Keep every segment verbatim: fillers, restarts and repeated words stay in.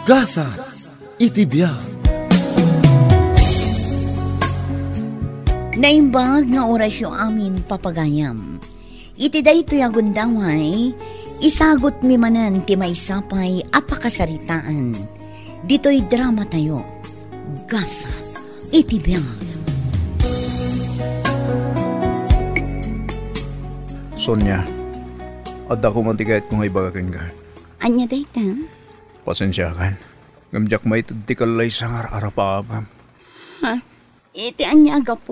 Gasat iti biag. Naimbag nga orasyo amin, papagayam. Iti daytoy a gundaway, isagutmi manen ti maysa pay a pakasaritaan. Ditoy dramatayo, Gasat iti biag. Sonia, adda koma ti kayatko nga ibaga kenka. Ania dayta? Pasensiakan, ngem diak maited ti kallaysa nga ar-arapaapam. Ha? Iti ania a gapu?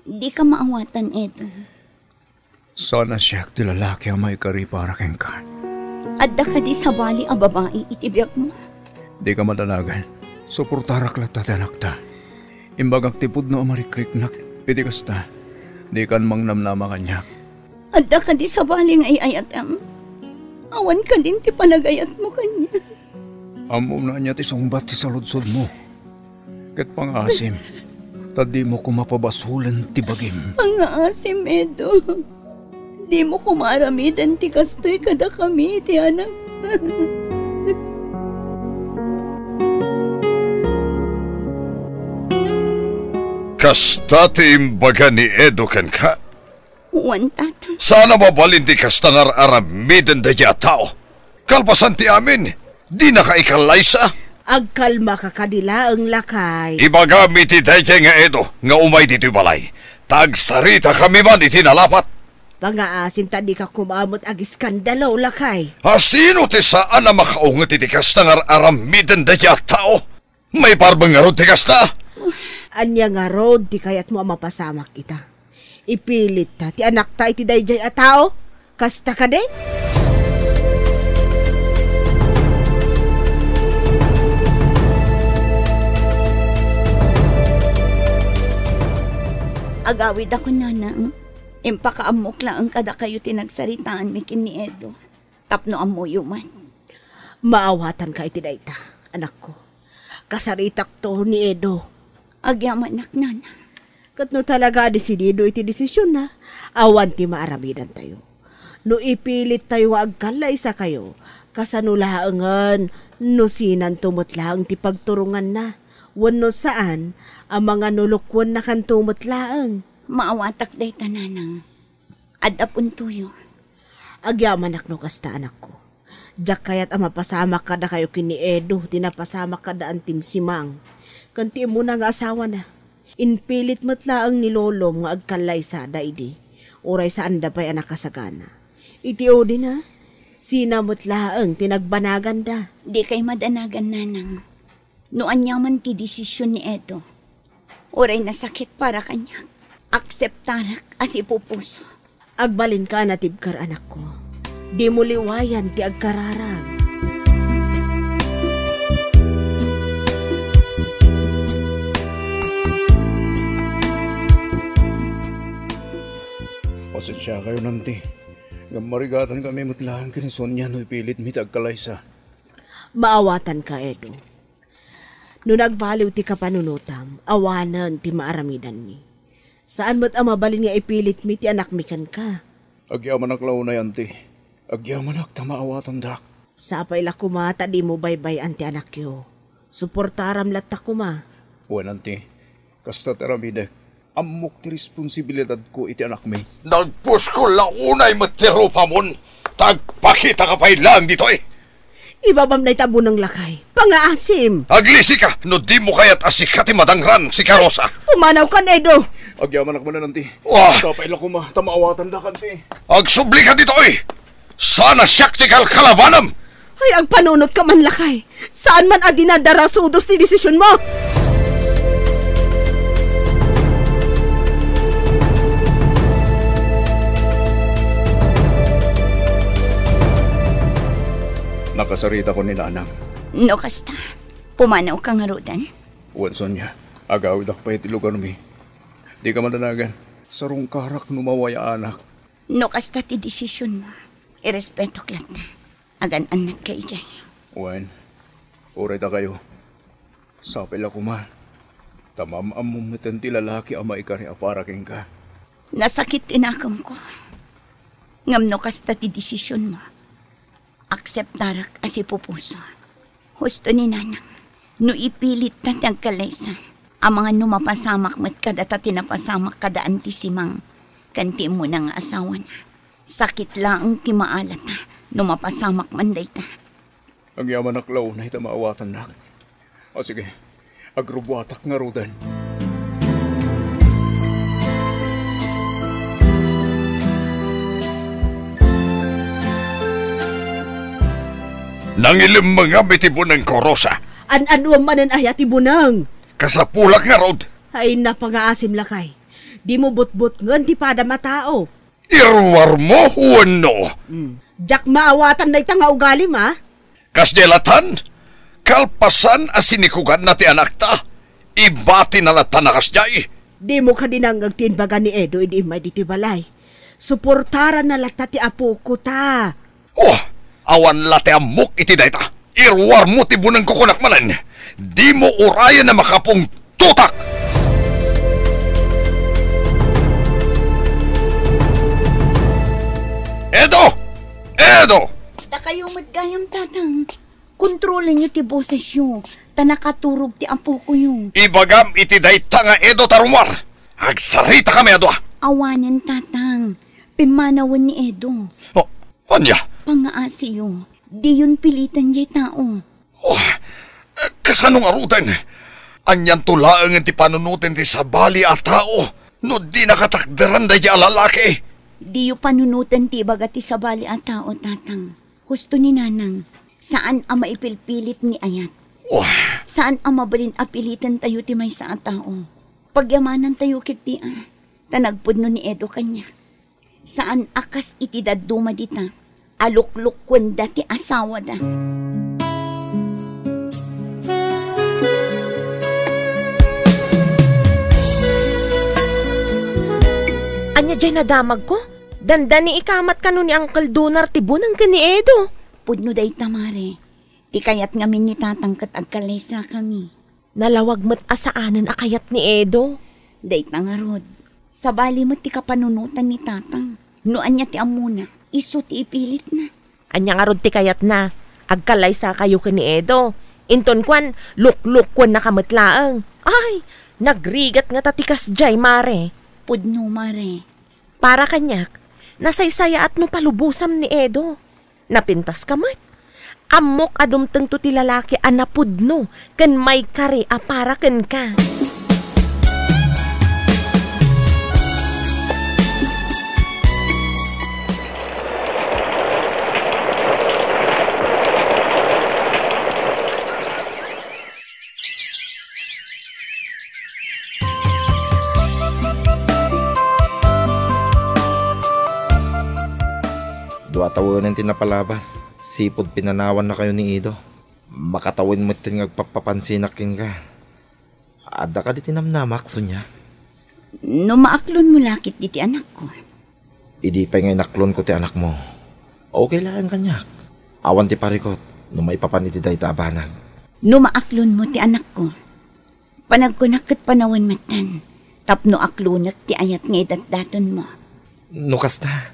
Dika maawatan, Edo. Saan a siak ti lalaki a maikari para kenka. Adda kadi sabali a babai iti biagmo? Dika madanagan. Suportarak latta ti anakta. Imbagak ti pudno a marikriknak iti kasta. Dikan mangnamnama kaniak. Adda kadi sabali nga iyayatem? Awan kadin ti panagayatmo kaniak? Ammom no ania ti sungbat ti saludsodmo. Ket pangaasim, ta dimo koma pabasolen ti bagim. Pangaasim, Edo. Dimo koma aramiden ti kastoy kadakami ti anak. Kasta ti imbaga ni Edo kenka? Wen, Tata. Saan a mabalin ti kasta nga ar-aramiden daydiay a tao. Kalpasan ti amin, dinaka ikallaysa. Agkalmaka kadi laeng, lakay. Ibagam iti daydiay nga Edo nga umay ditoy balay, ta agsaritakami man iti nalapat. Pangaasim ta dika koma met agiskandalo, lakay. A sino ti saan a makaunget iti kasta nga ar-aramiden daydiay a tao? Maiparbeng ngarud ti kasta? Ania ngarud ti kayatmo a mapasamak ita? Ipilitta ti anakta iti daydiay a tao? Kasta kadi? Agawidakon, nanang. Impakaammok laeng kadakayo ti nagsaritaanmi ken ni Edo. Tapno ammoyo met. Maawatanka iti dayta, anakko. Kasaritakto ni Edo. Agyamanak, nanang. Ket no talaga a desidido iti desisionna, awan ti maaramidantayo. No ipilittayo nga agkallaysakayo, kasano laengen no sinanto met laeng ti pagturonganna, wenno saan a manganulukwennakanto met laeng? Maawatak dayta, nanang. Adda puntoyo. Agyamanak no kasta, anakko. Diak kayat a mapasamak kadakayo ken ni Edo ti napasamak kada Antim Simang ken ti immuna nga asawana. Impilit met laeng ni Lolom nga agkallaysada idi, uray saanda pay a nakasagana. Iti udina, sina met laeng ti nagbanaganda. Dikay madanagan, nanang. No aniaman ti desision ni Edo, uray nasakit para kaniak, akseptarak a sipupuso. Agbalinka a natibker, anakko. Dimo liwayan ti agkararag. Pasensiakayo, Nanti. Ngem marigatankami met laeng ken ni Sonia no ipilitmi ti agkalaysa. Maawatanka, Edo. No nagbaliw ti kapanunotam, awanen ti maaramidanmi. Saan met a mabalin nga ipilitmi ti anakmi kenka. Agyamanak la unay, Anti. Agyamanak ta maawatandak. Sapay la koma ta dimo baybay-an ti anakyo. Suportaram latta koma. Wen, Anti. Kasta ti aramidek. Ammok ti responsibilidadko iti anakmi. Nagpuskol la unay met ti rupamon, ta agpakitaka pay laeng ditoy. Ibabam dayta buneng, lakay. Pangaasim. Aglisika no dimo kayat a sika ti madangran, sika Rosa. Pumanawkan, Edo. Agyamanak manen, Anti. Wah. Sapay la koma ta maawatandak, Anti. Agsublika ditoy. Saan a siak ti kalkalabanam. Ay, agpanunotka man, lakay. Saan man a dinadarasudos ti desisionmo? Nakasaritakon ni Nanang. No kasta, pumanawka ngaruden? Wen, Sonia, agawidak pay iti lugarmi. Dika madanagan. Sarungkarak no mawayaanak. No kasta ti desisionmo, irespetok latta. Agan-annatka idiay. Wen, uray dakayo, sapay la koma ta maam-ammom meten ti lalaki a maikari a para kenka. Nasakit ti nakemko. Ngem no kasta ti desisionmo, akseptarak a sipupuso. Husto ni Nanang, no ipilitta ti agkallaysa, amangan no mapasamak met kadata ti napasamak kada Anti Simang ken ti immuna nga asawana. Sakit laeng ti maalata no mapasamak man dayta. Agyamanak la unay ta maawatannak. O sige, agrubbuatak ngaruden. Nangilemmengam iti bunengko, Rosa. An-anuam manen aya ti buneng? Kasapulak ngarud. Ay, napangaasim lakay. Dimo butbutngen ti padam a tao. Iruarmo wenno? Hmm. Diak maawatan dayta nga ugalim, a? Kasdiay latan, kalpasan a sinikuganna ti anakta, ibatina latta a kasdiay. Dimo kadi nangngeg ti imbaga ni Edo idi immay ditoy balay? Suportaranna latta ti apoko ta. Oh, awan la ti ammok iti dayta. Iruarmo ti bunengko, kunak manen. Dimo urayen a makapungtotak! Edo! Edo! Dakayo met gayam, Tatang. Kontrolenyo ti bosesyo, ta nakaturog ti apokoyo. Ibagam iti dayta nga Edo ta rummuar. Agsaritakami a dua. Awanen, Tatang. Pimmanawen ni Edo. Oh, ania? Pangaasiyo. Diyon piliten jay tao. Oh, kasano ngaruden? Anianto laengen ti panunoten ti sabali a tao no di nakatakderan daydiay a lalaki? Diyo panunoten ti ibaga ti sabali a tao, Tatang. Husto ni Nanang, saan a maipilpilit ni ayat. Oh. Saan a mabalin a pilitentayo ti maysa a tao. Pagyamanantayo ketdi a, ta nagpudno ni Edo kaniak. Saan a kas iti dadduma dita a luklukkuenda ti asawada. Ania jay nadamagko? Dandaniika met kano ni Uncle Donar ti buneng ken ni Edo. Pudno dayta, Mare. Ti kayat ngamin ni Tatang ket agkallaysakami. Nalawag met a saanen a kayat ni Edo. Dayta ngarud, sabali met ti kapanunotan ni Tatang. No ania ti ammona, isu ti ipilitna. Ania ngarud ti kayatna? Agkallaysakayo ken ni Edo. Inton kuan, luklukkuennaka met laeng. Ay, nagrigat ngata ti kasdiay, Mare. Pudno, Mare. Para kaniak, nasaysayaat no palubosam ni Edo. Napintaska met. Ammok a dumtengto ti lalaki a napudno ken maikari a para kenka. Dua tawenen ti napalabas. Sipud pinanawannakayo ni Edo. Makatawen metten nga agpappapansinak kenka. Adda kadi ti namnamak, Sonia? No maaklonmo la ketdi ti anakko. Idi pay nga inaklonko ti anakmo, okay laeng kaniak. Awan ti parikut no maipapan iti dayta a banag. No maaklonmo ti anakko, panagkunak ket panawen metten tapno aklonek ti ayat nga idatdatonmo. No kasta,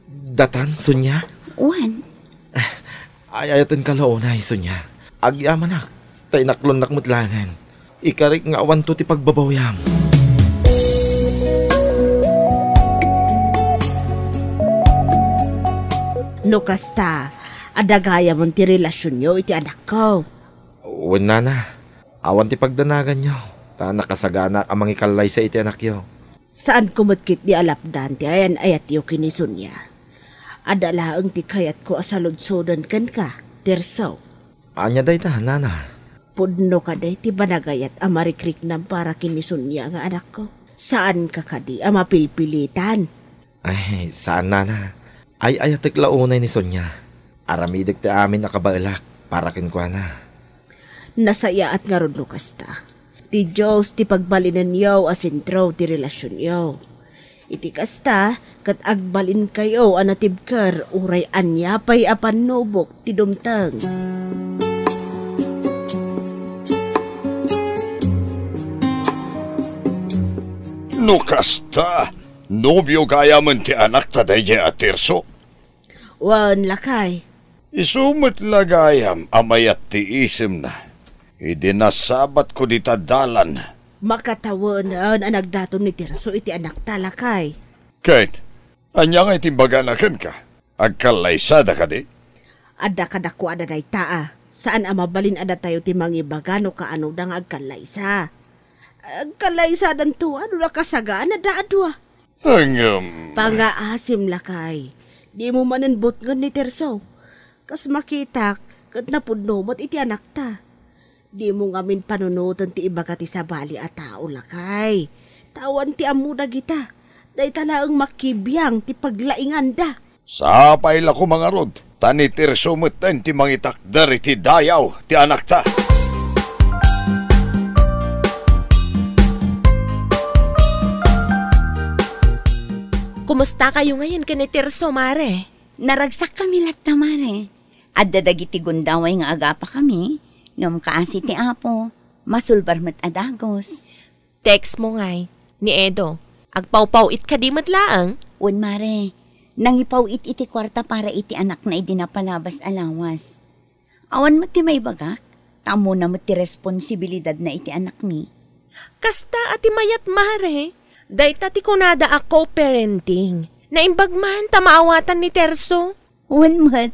datan, Sonia? Wen. Ay-ayatenka la unay, Sonia. Agyamanak, ta inaklonnak met laengen. Ikarik nga awanto ti pagbabawiam. No kasta, adda gayamon ti relasionyo iti anakko. Wen, nana, awan ti pagdanaganyo, ta nakasaganaak a mangikallaysa iti anakyo. Saanko met ketdi a lapdan ti ayan-ayatyo ken ni Sonia. Adda laeng ti kayatko a saludsoden kenka, Tirso. Ania dayta, nana? Pudno kadi ti panagayat a marikriknam para ken ni Sonia nga anakko? Saanka kadi a mapilpilitan? Ay, saan, nana. Ay-ayatek la unay ni Sonia. Aramidek ti amin a kabaelak para kenkuana. Nasayaat ngarud no kasta. Ti Dios ti pagbalinenyo a sentro ti relasionyo. Iti kasta, ket agbalinkayo a natibker uray ania pay a pannubok ti dumteng. No kasta, nobio gayamen ti anakta daydiay a Tirso? Wen, lakay. Isu met la gayam a mayat ti isemna idi nasabatko dita dalan. Makatawenen a nagdaton ni Tirso iti anakta, lakay. Ket, ania nga iti imbagana kenka? Agkallaysada kadi? Adda kadakuada dayta a. Saan a mabalin a datayo ti mangibaga no kaanoda nga agkallaysa. Agkallaysadanto a no nakasaganada a dua. Ngem pangaasim, lakay. Dimo manen butngen ni Tirso. Kas makitak, ket napudno met iti anakta. Dimo ngamin panunoten ti ibaga ti sabali a tao, lakay. Ta awan ti ammo dagita. Dayta laeng makibiang ti paglainganda. Sapay la koma ngarud, ta ni Tirso metten ti mangitakder iti dayaw ti anakta. Kumusta kayo ngayon ken ni Tirso, Mare? Naragsak kami latta, Mare. Adda dagiti gundaway nga agapa kami, ngem kaasi ti Apo, masulbar met a dagus. Text mo ngay, ni Edo. Agpawpaw-it kadi met laeng? Wen, Mare. Nangipaw-it iti kuarta para iti anakna idi napalabas a lawas. Awan met ti maibagak, ta ammona met ti responsibilidadna iti anakmi. Kasta a ti mayat, Mare. Dayta ti kunada a co-parenting. Naimbag man ta maawatan ni Tirso. Wen met,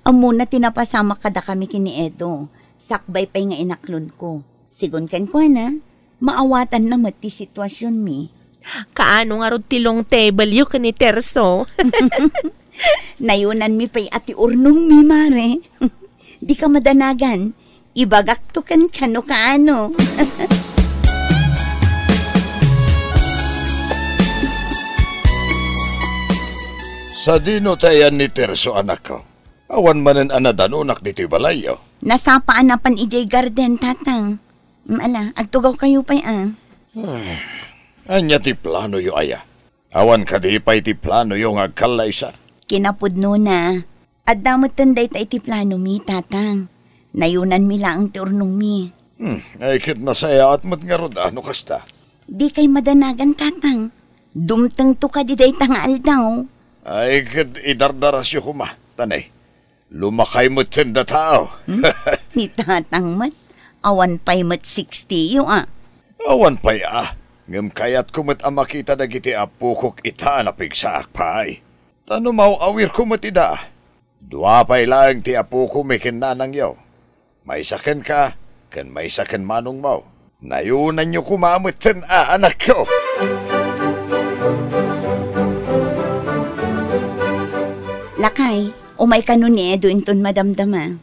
ammona ti napasamak kadakami ken ni Edo, sakbay pay nga inaklonko. Sigun kenkuana, maawatanna met ti situasionmi. Kaano ngarud ti long table yo ken ni Tirso? Nayunanmi pay a ti urnongmi, Mare. Dika madanagan, ibagakto kenka no kaano. Sadino ti ayan ni Tirso, anakko? Awan manen a nadanonak ditoy balayyo. Nasapa a napan idiay garden, Tatang. Mm, ala, agtugawkayo pay a. Ay, ania ti planoyo aya? Awan kadi pay ti planoyo nga agkallaysa? Kinapudnona, adda metten dayta iti planomi, Tatang. Nayunanmi laeng ti urnongmi. Hmm, ay, ket nasayaat met ngarud a no kasta. Dikay madanagan, Tatang. Dumtengto kadi dayta nga aldaw. Ay, ket idardarasyo koma, ta ne, lumakay metten datao. Hmm? Ni Tatang met, awan pay met sixty yo a. Awan pay a, ngem kayatko met a makita dagiti apokok ita a napigsaak pay. Ta no maw-awirko met ida, dua pay laeng ti apokon ken nanangyo. Maysa kenka, ken maysa ken manongmo. Nayunanyo koma metten a, anakko. Lakay, umay kano ni Edo inton madamdama.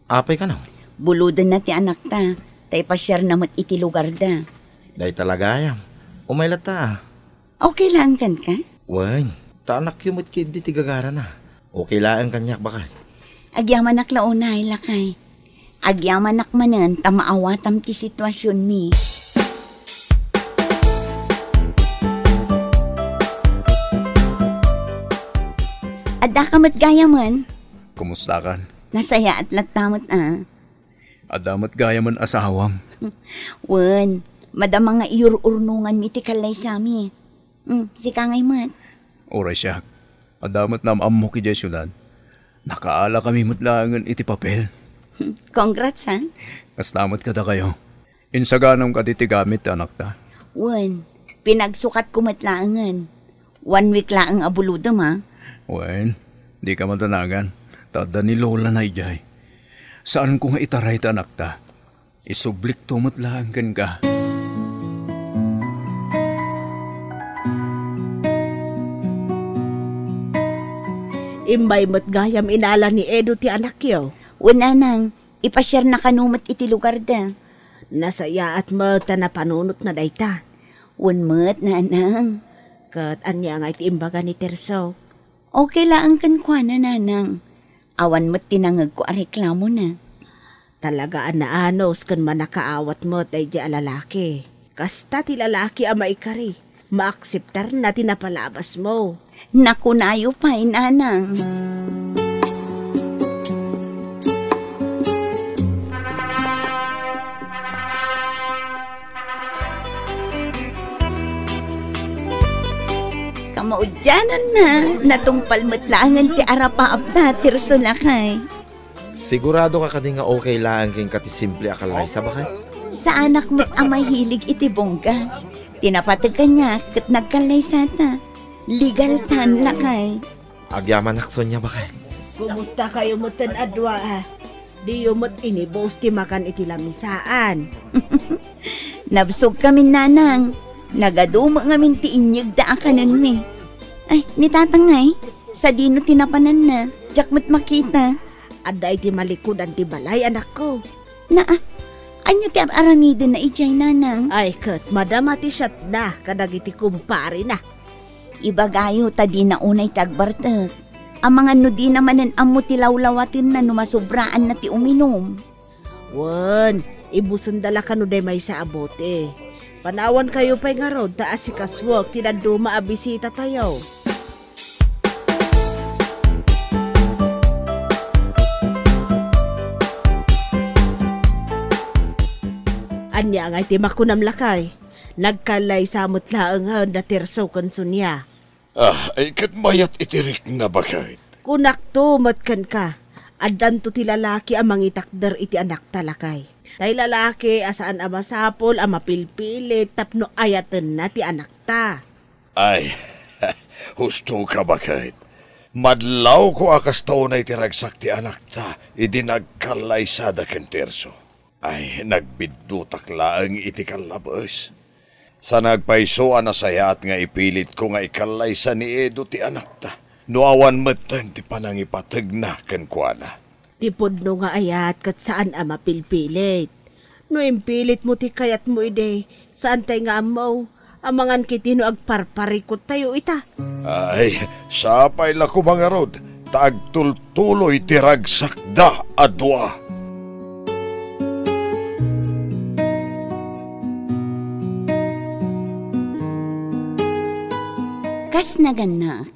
Apay kano? Bulodenna ti anakta, ta ipasiarna met iti lugarda. Dayta la gayam. Umay latta a. Okay laeng kenka? Wen, ta anakyo met ketdi ti gagarana. Okay laeng kaniak, baket. Agyamanak la unay, lakay. Agyamanak manen ta maawatam ti situasionmi. Addaka met gayamen? Kumustakan? Nasayaat latta met a. Adda met gayamen asawam? Wen, madama nga iur-urnonganmi ti kallaysami. Hmm, sika ngay met? Uray siak. Adda met naam-ammok idiay siudad. Nakaalakami met laengen iti papel. Congrats, ha? Kasta met kadakayo. Insaganam kadi ti gamit ti anakta? Wen, pinagsukatko met laengen. One week laeng a bulodem, ha? Wen, dika madanagan. Ta adda ni Lola na idiay. Saanko nga itaray ti anakta. Isublikto met laeng kenka. Imbay met gayam inala ni Edo ti anakyo. Wen, nanang, ipasiarna kano met iti lugarda. Nasayaat met ta napanunotna dayta. Wen met, nanang. Ket ania ngay ti imbaga ni Tirso? Okay laeng kenkuana, nanang. Awan met ti nangegko a reklamona. Talaga a naanus ken mannakaawat met daydiay a lalaki. Kasta ti lalaki a maikari, maakseptarna ti napalabasmo. Nakunayo pay, nanang. Kamaudiananna, natungpal met laengen ti arapaapna, Tirso, lakay. Sigurado ka kadi nga okay laeng kenka ti simple a kallaysa, baket? Saanak met a mahilig iti bongga. Ti napateg kaniak ket nagkallaysata. Legal tan, lakay. Agyamanak, Sonia, baket? Kumusta kayo metten a dua, a? Diyo met inibus ti makan iti lamisaan. Nabsog kami, nanang. Nagadu met ngamin ti inyegda a kanenmi. Ay, ni tatang ngay, sadino ti napananna? Diak met makita. Adda iti malikudan ti balay, anakko. Naa, ania ti ar-aramidenna idiay, nanang? Ay, ket madama ti siatna kadagiti kumparena. Ibagayo ta dina unay ti agbartek. Amangan no dina manen ammo ti lawlawatenna no masubraanna ti uminum. Wen, ibusenda la kano day maysa a bote. Panawankayo pay ngarud ta asikasuek ti dadduma a bisitatayo. Ania ngay ti makunam, lakay? Nagkallaysa met laengen da Tirso ken Sonia. Ah, ay ket mayat iti rikna, baket. Kunakto met kenka, addanto ti lalaki a mangitakder iti anakta, lakay. Tay lalaki a saan a masapul a mapilpilit tapno ayatenna ti anakta. Ay, husto ka, baket. Madlawko a kasta unay ti ragsak ti anakta idi nagkallaysada ken Tirso. Ay, nagbiddutak laeng iti kallabes. Sa nagpayso a nasayaat nga ipilitko nga ikallaysa ni Edo ti anakta, no awan metten ti panangipategna kenkuana. Ti pudno nga ayat ket saan a mapilpilit. No impilitmo ti kayatmo idi, saan tay nga ammo, amangan ketdi no agparparikut tayo ita. Ay, sapay la koma ngarud, ta agtultuloy ti ragsakda a dua. Kas nagannak,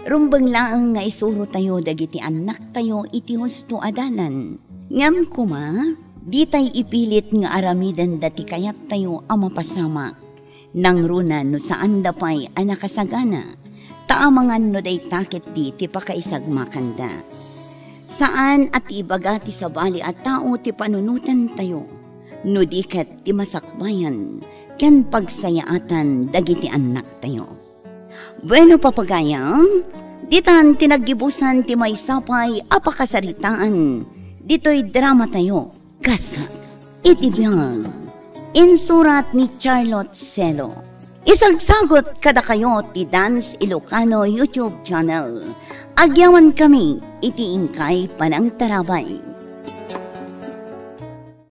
rumbeng laeng nga isurotayo dagiti annaktayo iti husto a dalan. Ngem koma, ditay ipilit nga aramidenda ti kayattayo a mapasamak. Nangruna no saanda pay a nakasagana, ta amangan no dayta ketdi ti pakaisagmakanda. Saan a ti ibaga ti sabali a tao ti panunotantayo, no di ket ti masakbayan ken pagsayaatan dagiti annaktayo. Bueno, papagayam, ditan ti naggibusan ti maysa pay a pakasaritaan ditoy dramatayo. Kas iti biag, insurat ni Charlotte Celo. Isagsagut kadakayo ti Dance Ilocano YouTube channel. Agyamankami iti inkay panangtarabay.